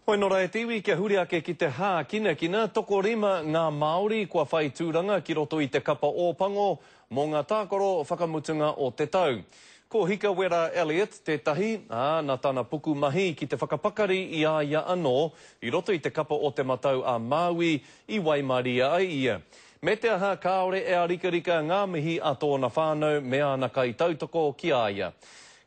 Hoi nō rā e te iwi kia huri ake ki te hākinakina, tokorima ngā Māori kua whai tūranga ki roto i te kapa Ōpango mō ngā tākaro whakamutunga o te tau. Ko Hikawera Elliott tētahi, ā, nā tana pukumahi ki te whakapakari i a ia anō i roto i te kapa o Te Matau a Māui i waimarie ai ia. Me te aha kāore e ārikarika ngā mihi a tōna whānau me āna kaitautoko ki a ia.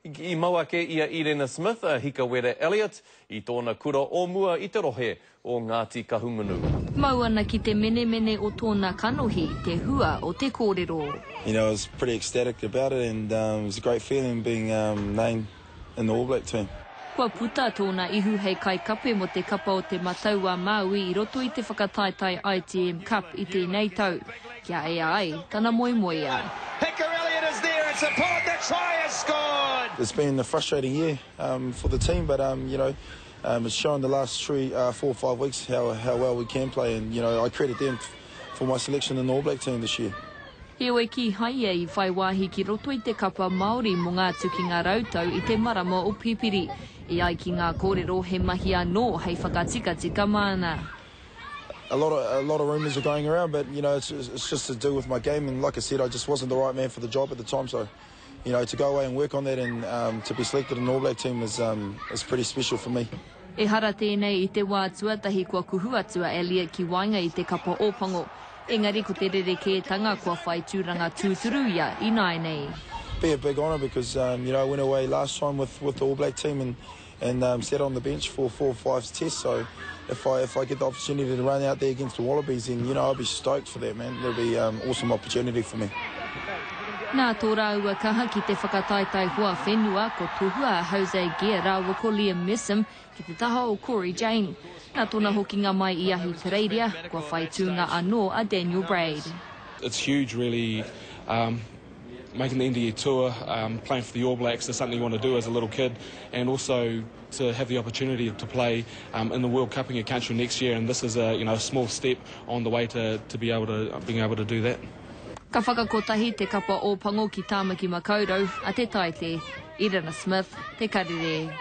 I mau ake i a Irena Smith a Hikawera Elliott i tōna kura o mua i te rohe o Ngāti Kahungunu. Mau ana ki te menemene o tōna kanohi te hua o te kōrero. You know, I was pretty ecstatic about it and it was a great feeling being named in the All Black team. Kua puta tōna ihu hei kaikape mō te kapa o Te Matau-a-Māui i roto i te whakataetae ITM Cup i tēnei tau, kia ea ai tana moemoeā. Hika Elliott is there in support, the try is scored! It's been a frustrating year for the team but you know it's shown the last 3, 4, 5 weeks how how well we can play and you know I credit them for my selection in the All Black team this year. Heoi kīhai ia i whai wāhi ki roto i te kapa Māori mō ngā tukinga rautau i te marama o Pipiri. E ai ki ngā kōrero he mahi anō hei whakatikatika māna. A lot of a lot of rumours are going around but you know it's it's just to do with my game and like I said I just wasn't the right man for the job at the time so you know to go away and work on that and um to be selected in the All Black team is um is pretty special for me. Ehara tēnei i te wā tuatahi kua kuhu atu a Elliot ki waenga i te kapa Ōpango. Engari ko te rerekētanga kua whai tūranga tūturu ia ināianei. Be a big honour because um you know I went away last time with with the All Black team and and um sat on the bench for four or five tests so if I if I get the opportunity to run out there against the Wallabies then you know I'll be stoked for that man it'll be um awesome opportunity for me. Nā tō rāua kaha ki te whakataetae hoa whenua ko tohua a Jose Gear rāua ko Liam Messam Ki te taha o Cory Jane. Nā tōna hokinga mai i Ahitereiria, kua whai tūnga anō a Daniel Braid. It's huge really um making the NDE tour, um playing for the All Blacks is something you want to do as a little kid and also to have the opportunity to play um in the World Cup in your country next year and this is a you know a small step on the way to to be able to being able to do that. Ka whakakotahi te kapa Ōpango ki Tāmaki Makaurau a Te Taite. Irina Smith, Te Karere.